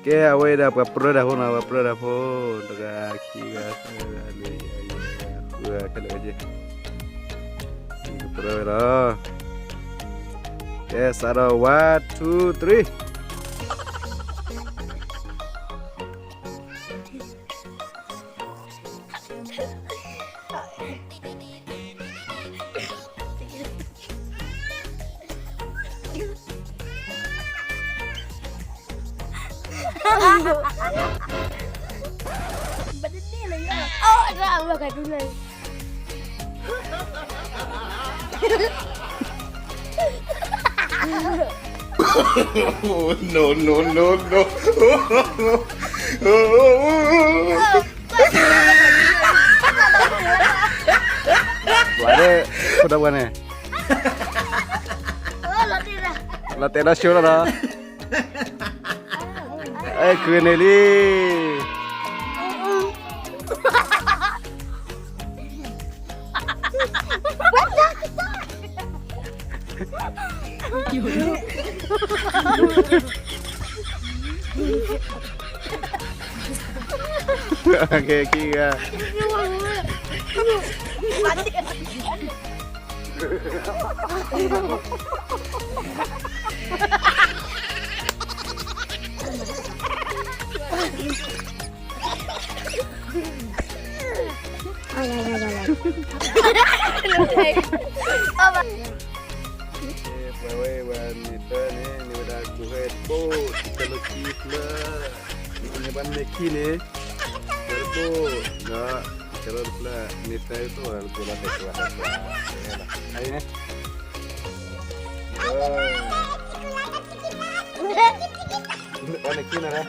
ကဲ အဝဲဒၣ်ပှၤပြၢတၢ်ဖိနီၤ, ပှၤပြၢတၢ်ဖိ, တဂၤခံဂၤသၢဂၤလွံၢ်ဂၤယဲၢ်ဂၤဃုဂၤခဲလၢာ်ဝဲက့ၤ, ကပြၢဝဲလီၤ. ကဲ စးထီၣ် one two three. ပှၤလၢ ဖိဒိၣ်ပှၤန့ၣ် လီၤတဲာ်လီၤဆှိလီၤနီၤ, အဲ ကုၤန့ၣ်လံ. ကဲ ခံဂၤ, ပဝဲဝဲန့ၣ်တၢ်န့ၣ် န့ၢ်ဝဲဒၣ်ကူၣ်ဟဲတဘိ, တလၢခံဖျၢၣ်, န့ၢ်ဘၣ်န့ၢ်ခံန့ၣ်, ဝဲတဘိ, ဒီး ကဲလီၤတဖျၢၣ်, န့ၢ်တၢ်သိၣ်ဝဲတဘိလီၤ တဲကွၢ်တဲကွၢ်, အန့ၣ်, အန့ၣ်ခံန့ၣ်,